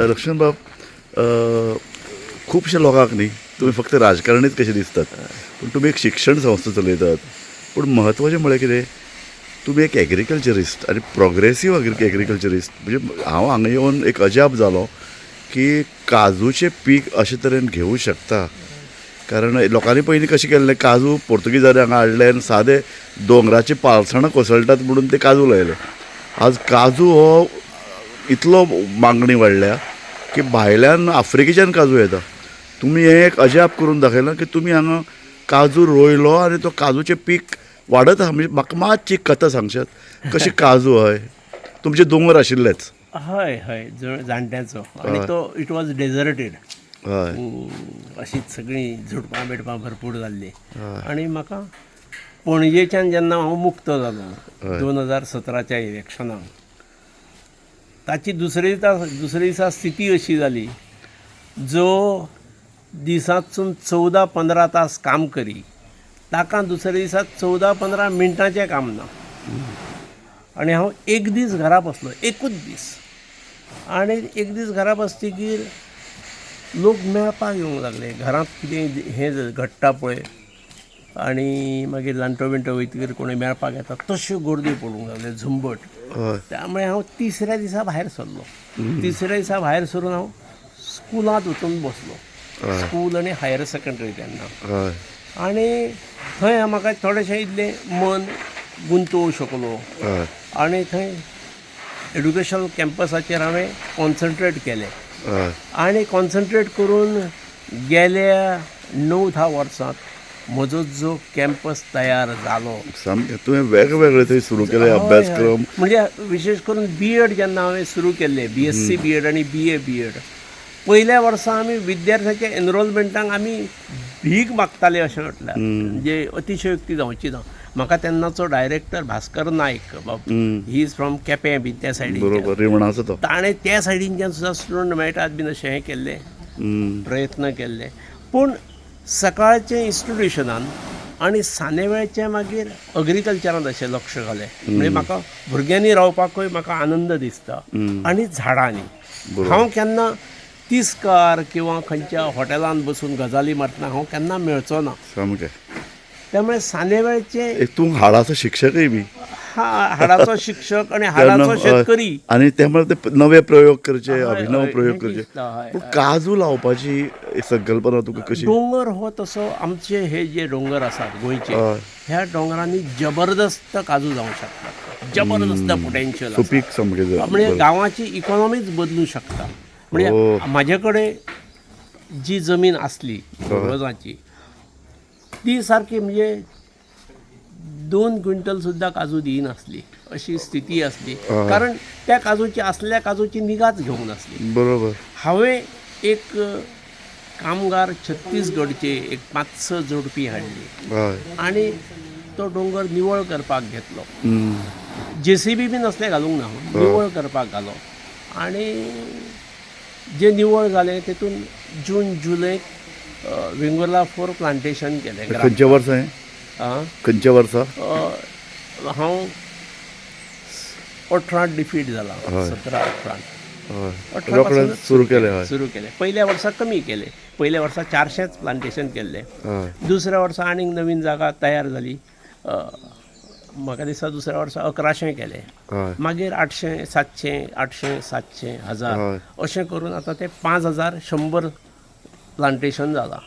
लक्ष्मण बाब, खुबशा लोकांक न्ही तुमी फक्त राजकारणीच कशे दिसतात, पूण तुमी एक शिक्षण संस्था चलयतात. पूण म्हत्वाचें म्हळ्यार कितें, तुमी एक एग्रीकल्चरिस्ट आनी प्रोग्रेसीव एग्रीकल्चरिस्ट. म्हणजे हांव हांगा येवन एक अजाप जालो की काजूचें पीक अशे तरेन घेवूं शकता. कारण लोकांनी पयलीं कशें केल्लें, काजू पोर्तुगीजांनी हांगा हाडले आनी सादे दोंगराची पालसणां कोसळटात म्हणून ते काजू लायले. आज काजू हो इतलो मागणी वाडल्या की भायल्यान आफ्रिकेच्यान काजू येता. तुमी हें एक अजाप करून दाखयलां की तुमी हांगा काजू रोयलो आनी तो काजूचें पीक वाडत आहा. म्हणजे म्हाका मातशी कथा सांगशात कशी काजू? हय, तुमचे दोंगर आशिल्लेच. हय हय, जाणट्यांचो आनी तो it was deserted. अशीच सगळीं झुडपां बिडपां भरपूर जाल्लीं. आनी म्हाका पणजेच्यान जेन्ना हांव मुक्त जालो 2017च्या इलेक्शनाक, ताची दुसरे दिसा स्थिती अशी जाली, जो दिसांतसून 14-15 तास काम करी ताका दुसऱ्या दिसा 14-15 मिनटांचें काम ना. आनी हांव एक दीस घरा बसलो, एकूच दीस. आनी एक दीस घरा बसतकीर लोक मेळपाक येवंक लागले. घरांत कितें हें घडटा पळय, आनी मागीर जाणटो बिणटो वयतकीर कोणूय मेळपाक येता तश्यो गर्दी पडूंक लागल्यो, झुंबट. त्यामुळे हांव तिसऱ्या दिसा भायर सरलो. तिसऱ्या दिसा भायर सरून हांव स्कुलांत वचून बसलो, स्कूल आनी हायर सेकंडरी तेन्ना. आनी थंय म्हाका थोडेशें इल्लें मन गुंतोवंक शकलो. आनी थंय एड्युकेशनल कॅम्पसाचेर हांवें कॉन्सन्ट्रेट केलें. आनी कॉन्सन्ट्रेट करून गेल्या 9-10 वर्सांत म्हजो जो कॅम्पस तयार जालो. सामकें तुवें वेगवेगळे थंय सुरू केले अभ्यासक्रम. म्हणजे विशेश करून बी एड जेन्ना हांवें सुरू केल्लें, बीएससी बी एड आनी बीए बी एड, पयल्या वर्सा आमी विद्यार्थ्याच्या एनरोलमेंटाक आमी भीक मागताले अशें म्हटल्यार म्हणजे अतिशयोक्ती जावची ना. म्हाका तेन्नाचो डायरेक्टर भास्कर नायक बाब, he is from Quepem बीन त्या सायडीन. बरोबर, रिवणाचो तो. ताणें त्या सायडीनच्यान सुद्दां स्टुडंट मेळटात बीन अशें हें केल्लें, प्रयत्न केल्ले. पूण सकाळचें इन्स्टिट्युशनान आनी सांजे वेळचें मागीर अग्रीकल्चरान अशें लक्ष घालें. म्हणजे म्हाका भुरग्यांनी रावपाकूय म्हाका आनंद दिसता आनी झाडांनी. हांव केन्ना तिस्कार किंवा खंयच्या हॉटेलान बसून गजाली मारतना हांव केन्ना मेळचो ना. त्यामुळे सांजे वेळचें एक तूं हाडाचो शिक्षकय बी. हा, हाडाचो शिक्षक आनी हाडाचो शेतकरी. आनी त्यामुळे ते नवे प्रयोग करचे, अभिनव प्रयोग हें करचे. दिसता, हय. पूण काजू लावपाची संकल्पना तुका कशी? दोंगर हो तसो आमचे हे जे दोंगर आसात गोंयचे, ह्या दोंगरांनी जबरदस्त काजू जावंक शकतात, जबरदस्त पोटेन्शियल आसा. सुपीक सामकें म्हणजे गांवाची इकॉनॉमीच बदलू शकता. म्हणजे म्हाजे कडेन जी जमीन आसली पुर्वजांची, ती सारकी म्हणजे 2 क्विंटल सुद्दां काजू दिनासली अशी स्थिती आसली, कारण त्या काजूची, असल्या काजूची निगाच घेवंक नासली. हांवें एक कामगार छत्तीसगडचे एक 5-6 जोडपी हाडली आनी तो दोंगर निवळ करपाक घेतलो. जेसीबी बी नसलें घालूंक ना, निवळ करपाक घालो. आनी जे निवळ जालें तेतून जून जुलय वेंगुर्ला 4 प्लांटेशन केलें. खंयच्या वर्सा हें? आं? खंयच्या वर्सा? हांव 18 डिफीट जाला, 17-18. 18 रोखडें पासूनच सुरू केलें. हय. सुरू केलें. पयल्या वर्सा कमी केलें, पयल्या वर्सा 400च प्लांटेशन केल्लें. दुसऱ्या वर्सा आनीक नवीन जागा तयार जाली, म्हाका दिसता दुसऱ्या वर्सा 1100 केलें. मागीर 800, 700, 800, 700, 1000, अशें करून आतां ते 5100 प्लांटेशन जालां.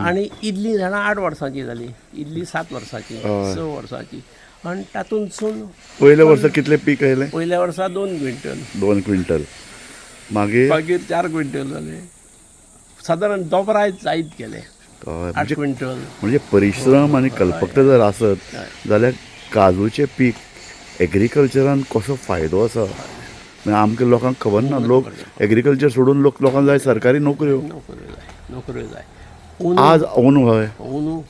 आनी इदलीं झाडां 8 वर्सांची जालीं, इदलीं 7 वर्सांची, 6 वर्सांची, आनी तातूंतसून पयल्या वर्सा कितलें पीक आयलें? पयल्या वर्सा 2 क्विंटल. 2 क्विंटल. मागीर? मागीर 4 क्विंटल जाले, सादारण दोबराय जायत गेले, 8 क्विंटल. म्हणजे परिश्रम आनी कल्पकता जर आसत जाल्यार काजूचें पीक एग्रीकल्चरान कसो फायदो आसा म्हणजे आमकां लोकांक खबर ना. लोक एग्रीकल्चर सोडून लोकांक जाय सरकारी नोकऱ्यो. नोकऱ्यो जाय, नोकऱ्यो जाय. आज अंदू हय. अंदू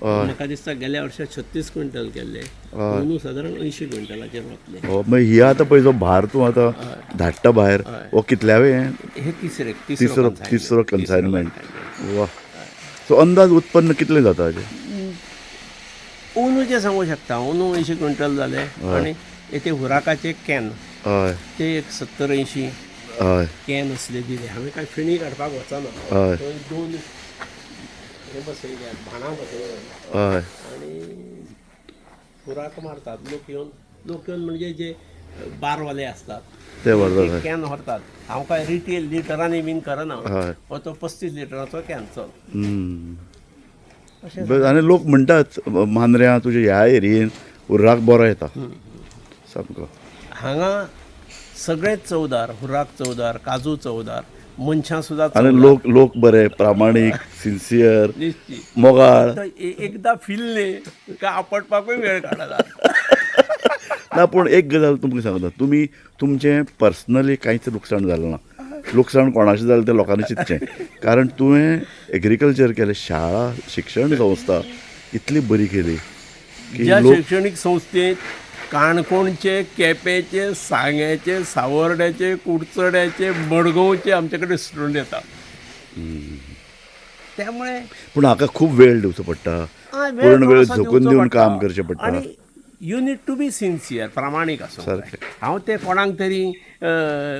म्हाका दिसता गेल्या वर्सा 36 क्विंटल केल्ले, अंदू सादारण 80 क्विंटलाचेर वतले. हो, मागीर ही आतां पळय जो भार तूं आतां धाडटा भायर, हो कितल्यावे? हे तिसरे. तिसरो. तिसरो. तिसरो कन्सायनमेंट. वा, सो अंदाज उत्पन्न कितलें जाता हाजें? अंदूचें सांगूं शकता, अंदू 80 क्विंटल जाले. आनी ते हुराकाचे can ते एक 70-80. हय. Can असले दिले. हांवें कांय फेणी काडपाक वचना. हय. थंय दोन हे बसयल्यात, भाणां बसयल्यात आनी हुर्राक मारतात. लोक येवन, लोक येवन म्हणजे जे बारवाले आसतात ते व्हरतात. ते can व्हरतात. हांव कांय रिटेल लिटरांनी बीन करना. हय. हो तो 35 लिटराचो can चल. अशें. बरं, आनी लोक म्हणटात मांद्र्यां तुज्या ह्या एरियेन हुर्राक बरो येता सामको. हांगा सगळेच चवदार, हुर्राक चवदार, काजू चवदार, मनशां सुद्दां आनी चवदार. लोक लोक बरे प्रामाणीक, सिन्सियर, निश्चित. मोगाळ. तो एकदां फिल्ले काय आपटपाकूय वेळ काडना. ना, पूण एक गजाल तुमकां सांगता, तुमी तुमचें पर्सनली कांयच लुकसाण जालें ना. लुकसाण कोणाचें जालें तें लोकांनी चिंतचें, कारण तुवें एग्रीकल्चर केलें, शाळा, शिक्षण संस्था इतली बरी केली की ज्या लोक शिक्षणीक संस्थेत काणकोणचे, केपेंचे, सांग्याचे, सावर्ड्याचे, कुडचड्याचे, मडगांवचे आमचे कडेन स्टुडंट येतात. त्यामुळे पूण हाका खूब वेळ दिवचो पडटा, वेळ पूर्ण वेळ थोडोसो झोकून दिवचो दिवन पडटा. काम करचें पडटा. आनी you need to be sincere, प्रामाणीक आसूंक जाय. सारकें. हांव तें कोणाक तरी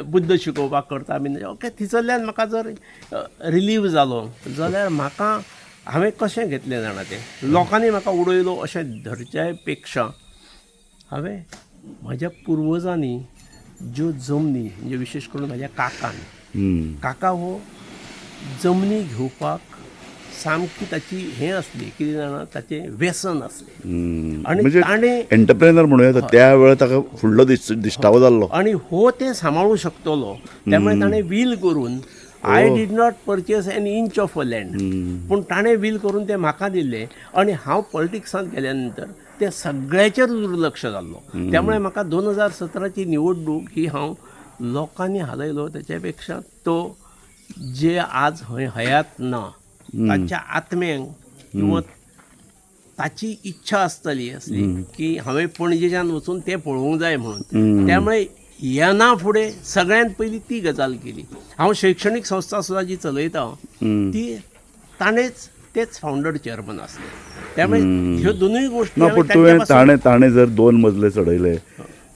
बुद्द शिकोवपाक करता बीन, ओके, थिसरल्यान म्हाका जर रिलीव जालो जाल्यार म्हाका हांवें कशें घेतलें जाणा, तें लोकांनी म्हाका उडयलो अशें धरच्या पेक्षा हांवें म्हज्या पुर्वजांनी ज्यो जमनी, म्हणजे विशेश करून म्हज्या काकान, काका हो जमनी घेवपाक सामकी ताची हें आसली, कितें जाणा, ताचें व्यसन आसलें. आनी म्हणजे ताणें एंटरप्रेनर म्हणूं येता, त्या वेळार ताका फुडलो दिश्टावो जाल्लो. आनी हो तें सांबाळूंक शकतलो, त्यामुळे ताणें वील करून, I did not purchase an inch of a land, पूण ताणें वील करून तें म्हाका दिल्लें. आनी हांव पॉलिटिक्सांत गेल्या नंतर तें सगळ्याचेर दुर्लक्ष जाल्लो. त्यामुळे म्हाका 2017ची निवडणूक ही हांव लोकांनी हालयलो तेच्या पेक्षा तो जे आज हय हयात ना ताच्या आत्म्यांक किंवा ताची इच्छा आसतली आसली की हांवें पणजेच्यान वचून तें पळोवंक जाय म्हणून. त्यामुळे येना फुडें सगळ्यांत पयली ती गजाल केली. हांव शैक्षणीक संस्था सुद्दां जी चलयता ती ताणेंच, तेच फावंडर चेअरमन आसले. त्यामुळे ह्यो दोनूय गोश्टी ना, हांवें पूण तुवें तांच्या पासून ताणें ताणें जर 2 मजले चडयले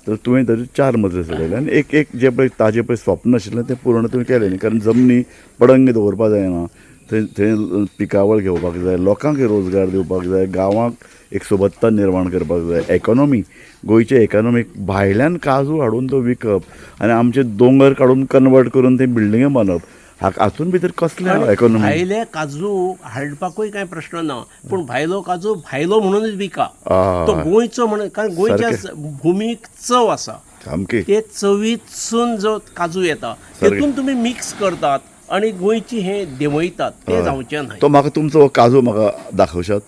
तर तुवें तरी 4 मजले चडयले आनी एक एक जे पळय ताजें पळय स्वप्न आशिल्लें तें पूर्ण तुवें केलें न्ही. कारण जमनी पडंग दवरपाक जायना, थंय थंय पिकावळ घेवपाक जाय, लोकांक रोजगार दिवपाक जाय, गांवांक एक सोबत्ता निर्माण करपाक जाय, एकोनॉमी, गोंयचे एकोनॉमीक भायल्यान काजू हाडून तो विकप आनी आमचे दोंगर काडून कन्वर्ट करून ते बिल्डिंगे बांदप, हातून भितर कसलें एकोनॉमी? भायले काजू हाडपाकूय कांय प्रश्न ना, पूण भायलो काजू भायलो म्हणूनच विका, तो गोंयचो म्हणून, कारण गोंयच्या भुमीक चव आसा, सामकी. ते चवीतसून जो काजू येता तेतून तुमी मिक्स करतात आनी गोंयची हें देंवयतात, तें जावचें न्हय. तो म्हाका तुमचो काजू म्हाका दाखोवशात?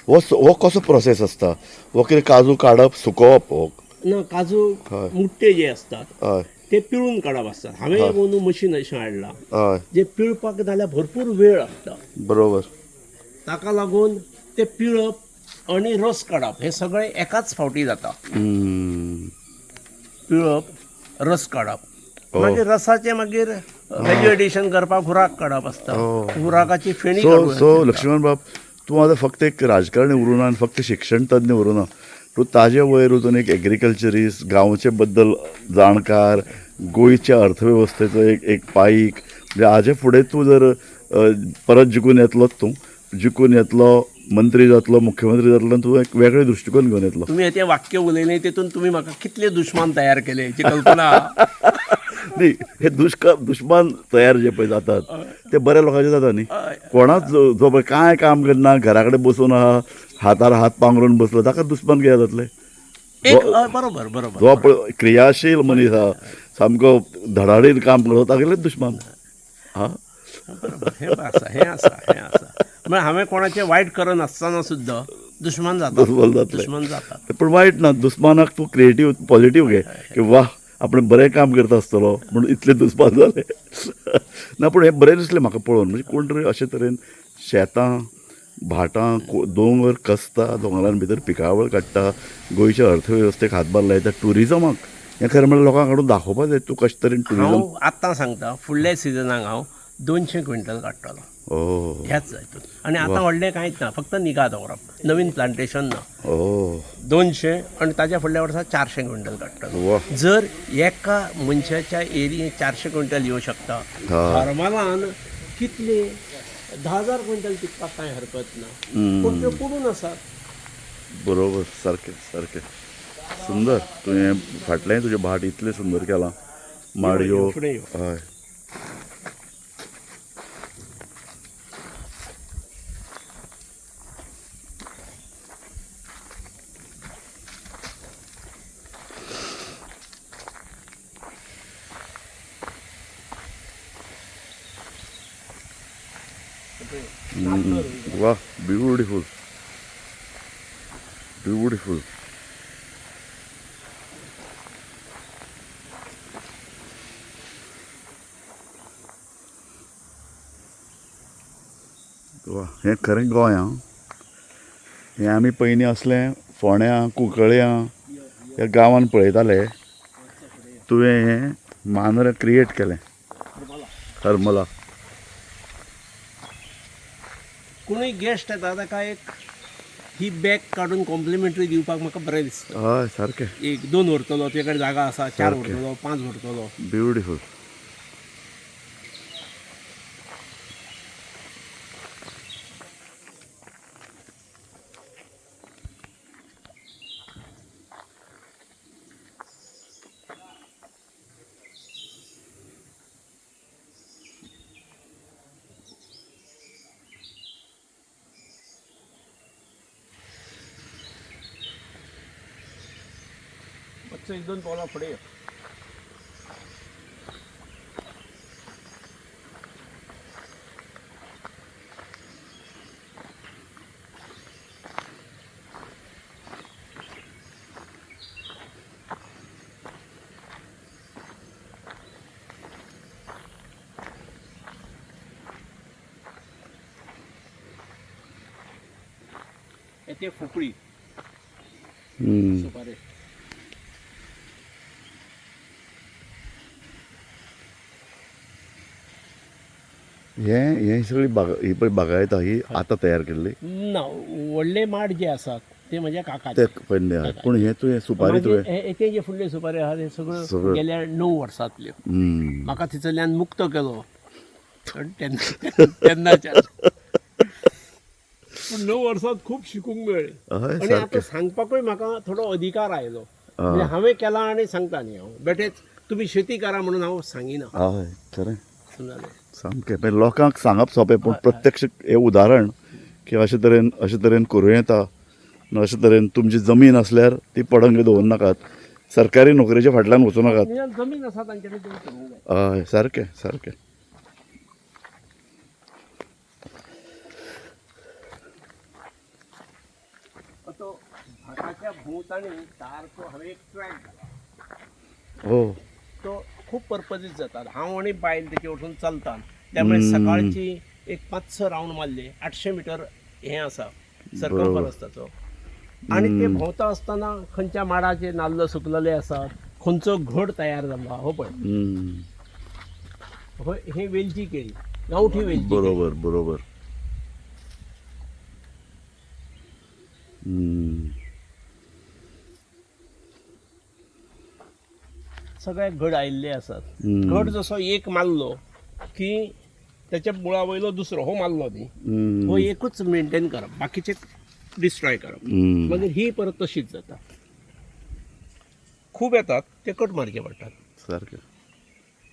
हो कसो प्रोसेस आसता? हो कितें काजू काडप, सुकोवप हो? ना, काजू मुट्टे जे आसतात ते पिळून काडप आसतात. हांवें एक अंदू मशीन अशें हाडलां जे पिळपाक जाल्यार भरपूर वेळ लागता. बरोबर. ताका लागून ते पिळप आनी रस काडप हे सगळें एकाच फावटी जाता. पिळप, रस काडप, मागीर रसाचें मागीर व्हॅल्यू एडिशन करपाक हुर्राक काडप आसता, हुर्राकाची फेणी काडूं. सो लक्ष्मण बाब, तूं आतां फक्त एक राजकारणी उरूना आनी फक्त शिक्षण तज्ञ उरूना, तूं ताजे वयर वचून एक एग्रीकल्चरिस्ट, गांवचे बद्दल जाणकार, गोंयच्या अर्थवेवस्थेचो एक पाईक. म्हणजे हाजे फुडें तूं जर परत जिखून येतलोच, तूं जिखून येतलो, मंत्री जातलो, मुख्यमंत्री जातलो, आनी तूं एक वेगळे दृश्टिकोन घेवन येतलो. तुमी तें वाक्य उलयलें तेतून तुमी म्हाका कितले दुश्मान तयार केले हेची कल्पना. न्ही, हे दुश्मान तयार जे पळय जातात ते बऱ्या लोकांचे जाता न्ही. कोणाच जो पळय कांय काम करना, घरा कडेन बसून आहा, हातार हात पांगरून बसलो, ताका दुस्मान कित्याक जातले? एक बरोबर बरोबर. जो पळय क्रियाशील मनीस आहा, सामको धडाडीन काम करता, तागेलेच दुश्मान. हा, बरोबर. हें आसा, हें आसा, हें आसा. म्हळ्यार हांवें कोणाचें वायट करनासतना सुद्दां दुश्मान जाता. दुस्मान जातले. दुश्मान जातात. पूण वायट ना, दुस्मानाक तूं क्रिएटीव पॉजिटीव घे की वा आपण बरें काम करता आसतलो म्हणून इतले दुस्मान जाले. ना, पूण हें बरें दिसलें म्हाका पळोवन. म्हणजे कोण तरी अशे तरेन शेतां, भाटां, दोंगर कसता, दोंगरान भितर पिकावळ काडटा, गोंयच्या अर्थवेवस्थेक हातभार लायता, ट्युरिजमाक हें खरें म्हणल्यार लोकांक हाडून दाखोवपाक जाय तूं कशे तरेन ट्युरिजम. हांव आत्तां सांगता, फुडल्या सिजनाक हांव 200 क्विंटल काडटलो ओ ह्याच हितून. आनी आतां व्हडलें कांयच ना, फक्त निगा दवरप, नवीन प्लांटेशन ना. ओ 200 आनी ताज्या फुडल्या वर्सा 400 क्विंटल काडटलो. वा. जर एका मनशाच्या एरियेंत 400 क्विंटल येवं शकता, हरमलान कितले 10,000 क्विंटल पिकपाक कांय हरकत ना, पूण त्यो पडून आसात. बरोबर, सारकें सारकें सुंदर. तुवें फाटलें तुजें भाट इतलें सुंदर केलां, माडयो. फुडें यो. हय. वा, ब्युटिफूल ब्युटिफूल. वा, हें खरें गोंय आं. हें आमी पयलीं असलें फोंड्यां कुंकळ्यां ह्या गांवान पळयताले. तुवें हें मांद्रा क्रिएट केलें. हरमला. कोणूय गेस्ट येता ताका एक ही बॅग काडून कॉम्प्लिमेंटरी दिवपाक म्हाका बरें दिसता. हय, सारकें. एक 2 व्हरतलो, तुजे कडेन जागा आसा, 4 सारकें. व्हरतलो, 5 व्हरतलो. ब्युटिफूल. मातसो 1-2 पावलां फुडें यो. ते फुकळी सुपारे. हें हें सगळी बाग, ही पळय बागायत आहा, ही आतां तयार केल्ली? ना, व्हडले माड जे आसात ते म्हज्या काकाचे. ते पयले आहा. पूण हें तुवें सुपारी तुवें ते जे फुडले सुपारी आहा ते सगळ्यो सगळ्यो. गेल्या 9 वर्सांतल्यो. म्हाका थंयसरल्यान मुक्त केलो तेन्ना तेन्नाच्यान. पूण 9 वर्सांत खूब शिकूंक मेळ्ळें. हय, आनी सारकें. आतां सांगपाकूय म्हाका थोडो अधिकार आयलो. म्हणजे हांवें केलां आनी सांगता न्ही हांव, बेठेच तुमी शेती करा म्हणून हांव सांगिना. हय, खरें. समजलें? सामकें. मागीर लोकांक सांगप सोंपें, पूण प्रत्यक्ष हें उदाहरण की अशे तरेन अशे तरेन करूं येता, अशे तरेन तुमची जमीन आसल्यार ती पडंग दवरूं नाकात, सरकारी नोकरेच्या फाटल्यान वचूं नाकात. निदान जमीन आसा तांचे कडेन तेणी करूंक जाय. हय, सारकें सारकें. आतां भाटाच्या भोंवतणी सारको हांवें एक ट्रॅक घाला. हो. तो खूब पर्पजीस जातात. हांव आनी बायल तेचे वचून चलतात, त्यामुळे सकाळची एक 5-6 रावंड मारले, 800 मिटर हें आसा सरकमफरन्स ताचो. आनी ते भोंवता आसतना खंयच्या माडाचे नाल्ल सुकलेले आसात, खंयचो घड तयार जाला, हो पळय, हो हे वेलची केळी, गांवठी वेलची. बरोबर बरोबर. सगळे घड आयिल्ले आसात. घड जसो एक मारलो की त्याच्या मुळा वयलो दुसरो हो मारलो न्ही, हो एकूच मेंटेन करप, बाकीचे डिस्ट्रॉय करप. मागीर ही परत तशीच जाता. खूब येतात ते कट मारचे पडटात. सारकें.